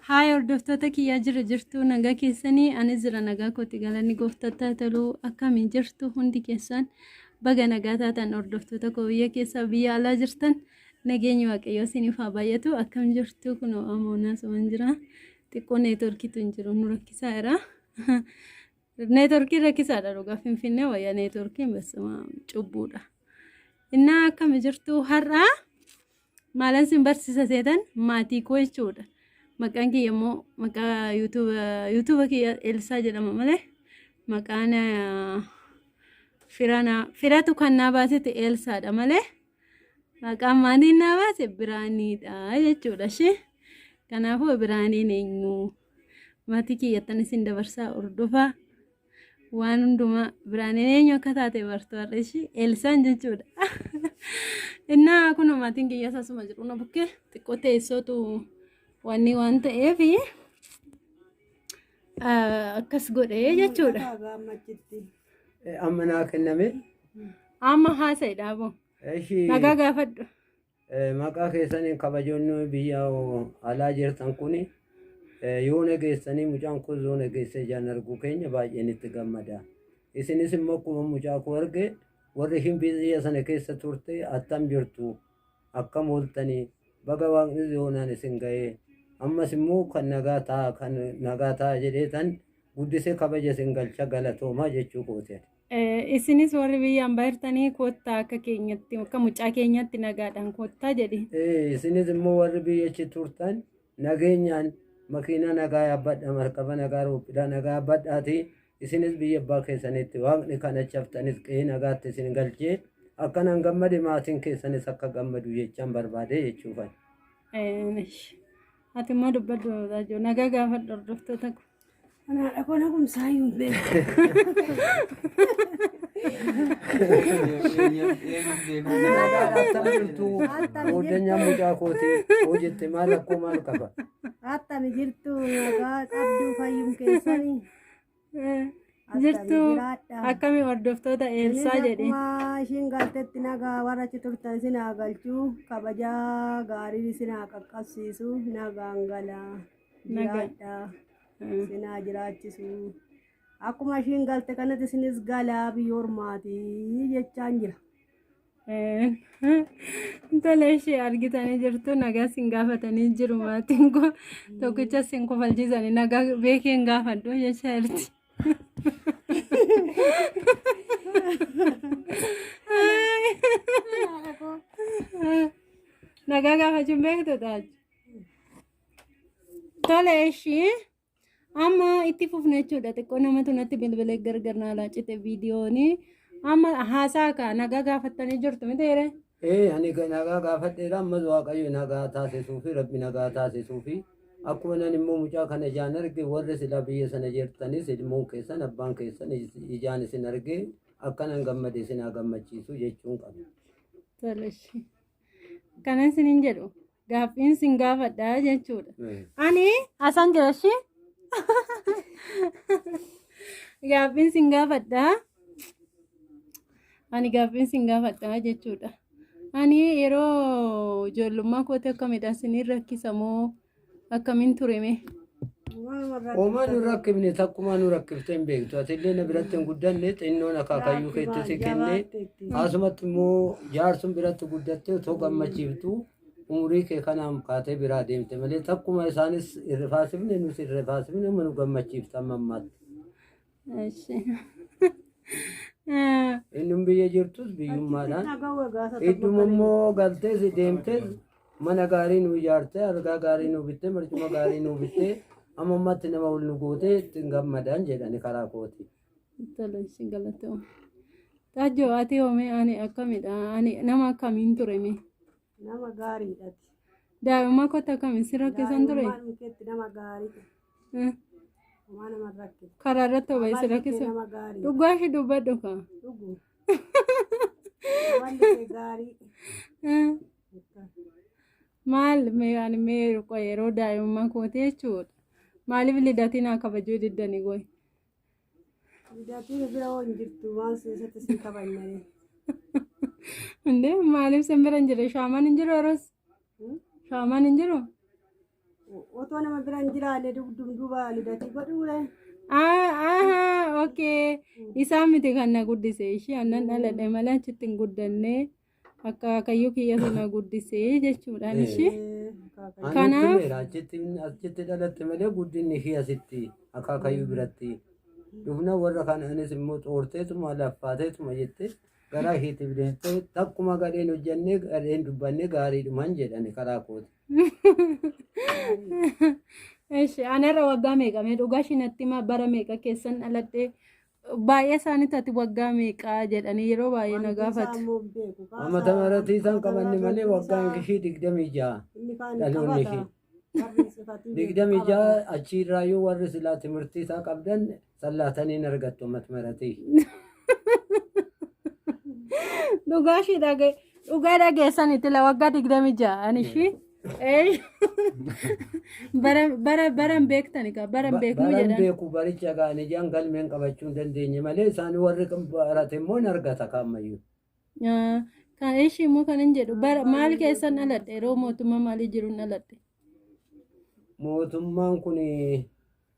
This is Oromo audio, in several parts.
Haay hordoftoota kiyyaa, jira jirtu? Nagaa keessanii? Ani jira, nagaa kooti, galanni gooftattaa toluu. Akkamii jirtu hundi keessan? Baga nagaa taatan. Hordoftoota koo biyya keessaa biyya alaa jirtan, nageenyi Waaqayyoo isiniif haa baay'atu. Akkam jirtu? Kunoo amoonaa suman jira. Xiqqoo neetworkiitu hin jiru, nu rakkisaa jira. Neetworkiin rakkisaadha dhugaa. Finfinnee wayya, neetworkiin basuma cubbuudha. Innaa akkami jirtu? Har'aa maalan sin barsiisa seetan? Maatii koo jechuudha. Maqaan kiyya immoo, maqaa yuutuuba kiyya Elsaa jedhama malee, maqaan firana firatu kan naa baasete Elsaadha malee, maqaan maatiin naa baase Biraaniidha jechuudha ishee. Kanaafuu Biraaniin eenyu? Maatii kiyyattan isin dabarsaa, hordofaa. Waan hundumaa Biraaniin eenyu akka taate bartu har'a ishee Elsaan jechuudha. Innaa kunoo maatiin kiyyaas asuma jiru, na bukkee xiqqoo teessootu wanni waan ta'eef akkas godhee jechuudha. Amma naa kenname. Amma haasa'e dhaaboo. Eshi. Nagaa gaafadhu. Maqaa keessaniin kabajoonni biyya alaa jirtan kun yoo nageessanii, mucaan kun yoo nageessee ijaan arguu keenya baay'een itti gammada. Isinis immoo akkuma mucaa koo arge, warri ishiin biyya sana keessa turte attam jirtu, akkam ooltanii? Baga Waaqni yoonaan isin ga'ee, ammas immoo kan nagaa ta'a, kan nagaa ta'a jedheetan guddisee kabaja isin galcha, galatoomaa jechuu kooti. Isinis warri biyya ambaa jirtanii koottaa, akka keenyatti, akka mucaa keenyatti nagaadhaan koottaa jedhi. Isinis immoo warri biyyachi turtan nageenyaan makiinaa nagaa yaabbadha, markaba nagaa, roophiidhaa nagaa yaabbadhaati. Isinis biyya abbaa keessanitti Waaqni kan achi haftanis qe'ee nagaatti isin galchee, akkanaan gammade maatiin keessanis akka gammadu jechaan barbaade jechuufan. Ati immoo dubbadhu Raajoo, nagaa gaafadhu hordoftoota koo. Anaadha koo nagumsaa hin beeku. Nagaadha, attam jirtu? Booddeenyaan mucaa kooti hoo jette, maal rakkoo maal qaba? Attami jirtu? Nagaa qabduu? Fayyum keessanii? Jirtu, akkami hordoftoota Eelsaa jedhi. Akkuma ishiin galtetti nagaa warra achi turtan isin haa galchuu, kabajaa gaariin isin haa qaqqabsiisu, nagaan galaa jiraadha, isin haa jiraachisu. Akkuma ishiin galte kanatti isinis galaa biyya ormaatii jechaan jira. Intala ishee argitanii jirtu, nagaa sin gaafatanii jiru maatiin koo. Tokkicha sin kofalchiisanii, nagaa beekeen gaafadhu jechaa jirti. Nagaa gaafachuun beektu taaju. Tole ishii. Amma itti fufna jechuudha. Xiqqoo namatu natti bilbilee gargar naa laacite viidiyooni. Amma haasaa kaa, nagaa gaafattanii jirtu miti yeree? Ee, ani nagaa gaafadheera. Ammas Waaqayyo nagaa taasisuu fi Rabbi nagaa taasisuu fi akkuma nan immoo mucaa kana ijaan arge, warri silaa biyya sana jirtanis ilmoon keessan, abbaan keessan ijaan isin arge akkanan gammade isin haa gammachiisu jechuun qaba. Tole ishii. Kanan isiniin jedhu, gaaffiin sin gaafadha jechuudha. Ani asan jira ishee. Gaaffiin sin gaafadha. Ani gaaffiin sin gaafadha jechuudha. Ani yeroo ijoollummaa kootti akkamidha, isiniin rakkisa moo akkamiin ture mee? Homaa nu rakkifne, takkumaa nu rakkiftee hin beektu. Ati illee na biratti hin guddanne, xinnoon akaakayyuu keetti si kenne. Asumatti immoo jaarsun biratti guddattee otoo gammachiiftu umurii kee kanaan kaatee biraa deemte malee, takkuma isaanis hin rifaasifne, nus hin rifaasifne, amma nu gammachiifta amma ammaatti. Eshi. Innum biyya jirtus biyyummaadhaan. Idduma immoo galtees deemtees mana gaarii nu ijaarte, algaa gaarii nu bitte, marcuma gaarii nu bitte, amma ammaatti nama ol nu gootee ittiin gammadan jedhani karaa kooti. Tole isin galatooma. Taajjoo, ati hoomee ani akkamidha? Ani nama akkamiin ture mee? Nama gaariidhati. Daa'imummaa kootti akkamiin si rakkisan ture? Daa'imummaan keetti nama gaarii. Homaa nama hin rakkisu. Karaa irratti hoo si Amalli kee rakkisa? nama gaarii. Dhugaa ishee dubbadhu kaa. Dhugu. Amalli kee gaarii. Maal mee ani mee qoy, yeroo daa'imummaa kooti jechuudha. Maaliif lidatiin haa kabajuu diddanii goy? Lidatiin bira hoo hin jirtu, waan seesatti sin kabajnanii. Indee maaliif sin bira hin jirre? Shaamaan hin jiru yeroos? Shaamaan hin jiru? Otoo nama bira hin jiraanne dugdum duuba lidatii godhuure. Ah, okay. Isaan miti kan na guddise ishee annan dhaladhe malee achitti hin guddanne akka akaakayyuu kiyyatu na guddise jechuudhaan ishee. Kanaaf achitti dhalatte malee guddinni ishee asitti akaakayyuu biratti. Dhufna warra kanaanis immoo xoorteetuma laffaateetuma jette garaa isheetiif deemtee takkuma gadheen hojjannee gadheen dubbannee gaariidhumaan jedhani karaa kooti. Ishi anarra waggaa meeqa mee dhugaa ishii natti himaa bara meeqa keessan dhaladhe baay'ee isaaniitu ati waggaa meeqa jedhanii yeroo baay'ee na gaafatu. Amata maratii isaan qabanne malee waggaan ishii 26 dhaloonni ishii. 26 achiirraayyuu warri silaa timirtii isaa qabdan sallaatanii hin argattu amata maratii. Dhugaa ishii dhage dhugaa dhageessanitti la waggaa 26 ani ishii. Bara bara baran beektani kaa baran beeknu Baran jedhan. beeku baricha gaanii ijaan galmeen qabachuu hin dandeenye malee isaan warri barate immoo hin argata kaammayyuu. Kan ishii immoo kan hin jedhu bara maal keessan dhaladhe yeroo mootummaa maalii jiru dhaladhe. Mootummaan kun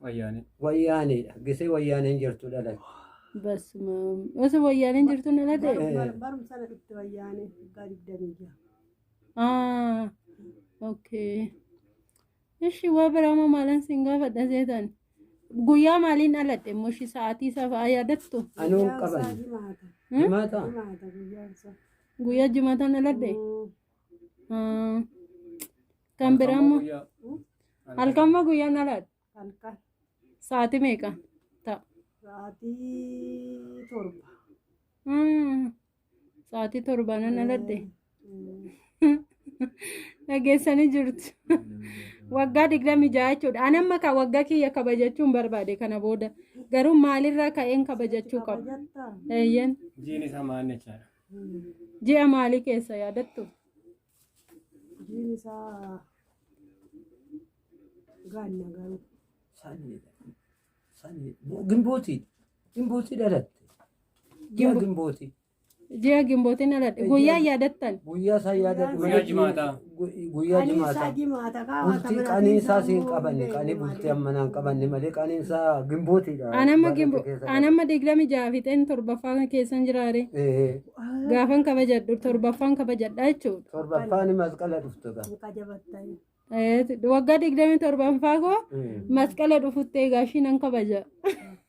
Wayyaanee. Wayyaaneedha. Gisee wayyaaneen jirtu dhalate. Basuma osoo wayyaaneen jirtu dhaladhe. Barumsa na dhufte wayyaane waggaa 26. Ah, okay. Ishi waa biraa maalan siin gaafadha seetan. Guyyaa maaliin dhaladhe immoo ishii sa'aatii isaa fa'aa yaadattu? Anuu Guyyaan isaa qaban. jimaata. Jimaata? Jimaata guyyaan isaa. Guyyaa jimaataan dhaladhe? Ah. Kan biraa immoo halkan moo guyyaan dhaladhe? Halkan. Sa'aatii meeqa ta'a? Sa'aatii 7. Sa'aatii torbaanan dhaladhe. Dhageessanii jirtu. Waggaa 26 jechuudha. Ani amma ka waggaa kiyya kabajachuun barbaade kana booda. Garuu maalirraa ka'een kabajachuu qaba? Kabajattaa? Eeyyen. Jiin isaa maal jechaadha? Ji'a maalii keessa yaadattu? Jiin isaa ganna garuu. Saniidha. Sanii. Gimbootii. Gimbootii dhalatte. Ji'a gimbootii. Ji'a gimbootiin dhaladhe. Guyyaa yaadattan? Guyyaa isaa yaadadhu Guyyaa malee jimaataa. Guyyaa Qanii isaa jimaataa. jimaata kaawwata Bultii qanii isaa siin qabanne qanii bultii ammanaan qabanne malee qaniin isaa gimbootiidha. Anamma Barate gimbo keessa anamma 26 fixeen torbaffaa keessan jiraare. Ee, Gaafan kabajadhu torbaffaan kabajadha jechuudha. Torbaffaan masqala dhuftu gaa. Kajabattani. Waggaa 27ffaa koo masqala dhufutti egaa ishii nan kabaja.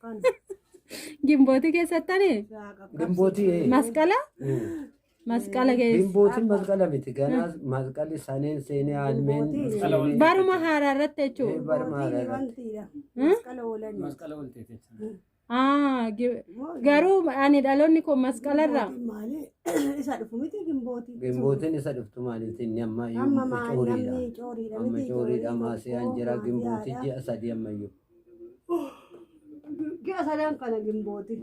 Kan Gimbootii keessattani Gimbootii. masqala masqala keessa. Gimbootiin masqala miti ganaa masqalli saneen seenee almeen seenee Baruma haaraa irratti jechuudha. Baruma haaraa irratti. Wantiidha. Masqala oolanii. Masqala oolteeti jechuudha. Ah, garuu ani dhaloonni koo masqalarraa. Maali isa dhufu miti gimbootiin. Gimbootiin isa dhuftu maaliiti inni amma Amma maal cooriidha. namni cooriidha Amma miti. cooriidha maasiyaan jira gimbootii ji'a 3 ammayyuu. Ji'a sadan kana gimbootiin.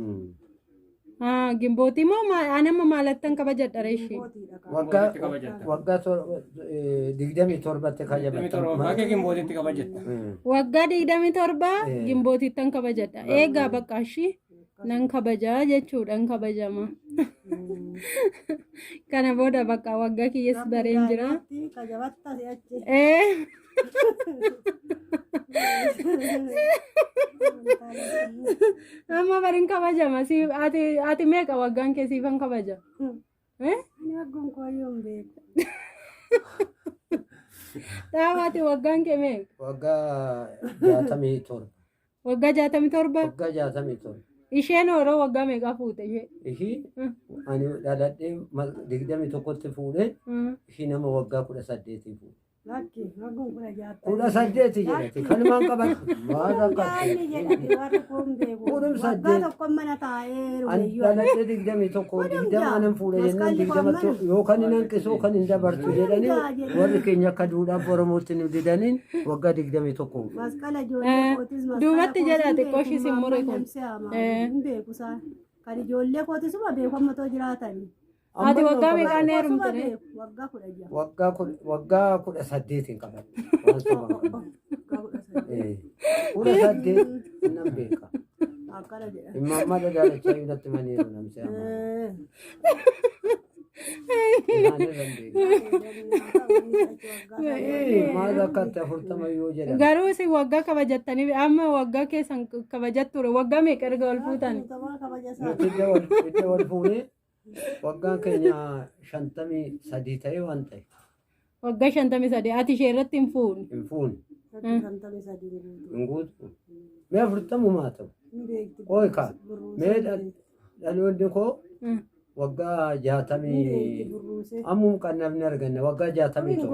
Ah, gimbootii moo ani amma maalattan kabajadha reeshii. Gimbootiidha kan. Waggaa Gimbootitti kabajatta. waggaa 27tti 27ffaa kee gimbootitti kabajatta. Waggaa 27 gimbootiittan kabajadha. Eegaa bakka ishii nan kabajaa jechuudhaan kabajama. Kana booda bakka waggaa kiyyas bareen jira. Kajabatta si'achi. Amma barin kabajama. Si ati meeqa waggaan kee siifan kabaja? Eh? Ani wagguun kooyyuu hin beeku. Dhaaba ati waggaan kee meeqa? Waggaa 67. Waggaa 67? Waggaa 67. Isheen yeroo waggaa meeqa fuute ishee? Ishii ani dhaladhee 21tti fuudhee ishii nama waggaa 18 fuudhe. Lakki wagguun 16. 18 jedhati kanumaan qabatu maal Jaanni rakkate. jedhati warri kun beeku. Kudhum Waggaa saddeet. tokko mana taa'ee Ani rumeyyuu. dhaladhee 21 20 anan fuudhe jennaan Masqalli 20tti kun yookaan hin hanqisu kan hin dabartu jedhanii warri keenya akka duudhaaf Oromootti nu didaniin waggaa 21. Masqala ijoollee kootis masqala Duubatti kootis jedha hin xiqqoo beeku, ishii sin mure kun. maamman namsee hin beeku isaan. Kan ijoollee kootisuma beeku amma too jiraatani. Ati waggaa meeqaan Kootisuma heerumte? beeku waggaa 16. Waggaa 18 qabadhe. Waan soba hin qabne. Waggaa 18. 18 nan beeka. Akkana jedha. Immaammaa dadaalachaa natti maniiru namsee amma. Isaan irra hin beeku. Maal akkatti 40 yoo jedhan. Garuu isin waggaa kabajattanii amma waggaa keessan kabajatture waggaa meeqa erga wal fuutan? Nuti idda wal fuunee waggaan keenya 53 ta'e waan ta'e. Waggaa 53 ati ishee irratti hin fuune. Hin fuune. Hin guutu. Mee 40 ta'u. Qoy kaa. Mee dhaloonni koo waggaa 60 ammum qannabni arganne waggaa 67.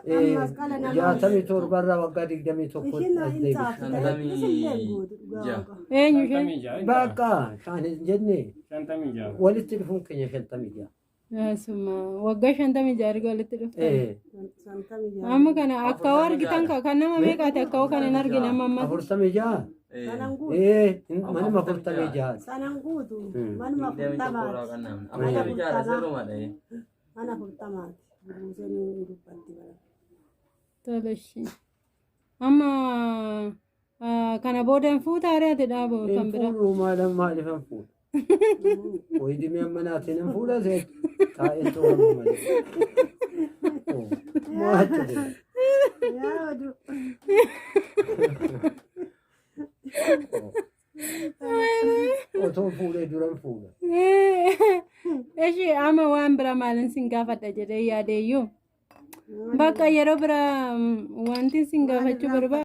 67 irraa waggaa 21 as deebise. 56. Eenyu isheen? 56. Bakka shaan hin jenne 56. walitti dhufuun keenya 56. Asuma waggaa 56 erga walitti dhuftan. Amma kana akka hoo argitan kan nama meeqaati akka hoo kan hin argine amma amma. 46. Ee manuma 46. Sanan guutu manuma 40ti. Mana 40ti. Burruuseen dubbatti bara. Tole ishee. Amma kana booda hin fuutaa ati dhaaboo kan Hin biraa. fuudhu maalan maaliif hin fuudhu? Wayidimee amma naatiin hin fuudha see taa'ee to'amu malee. Maaltu jira? Yaa oduu. Otoo fuudhee duran fuudha. Ishee amma waan biraa maalin sin gaafadha jedhee yaadeeyyuu. Bakka yeroo biraa wanti sin gaafachuu barbaadu.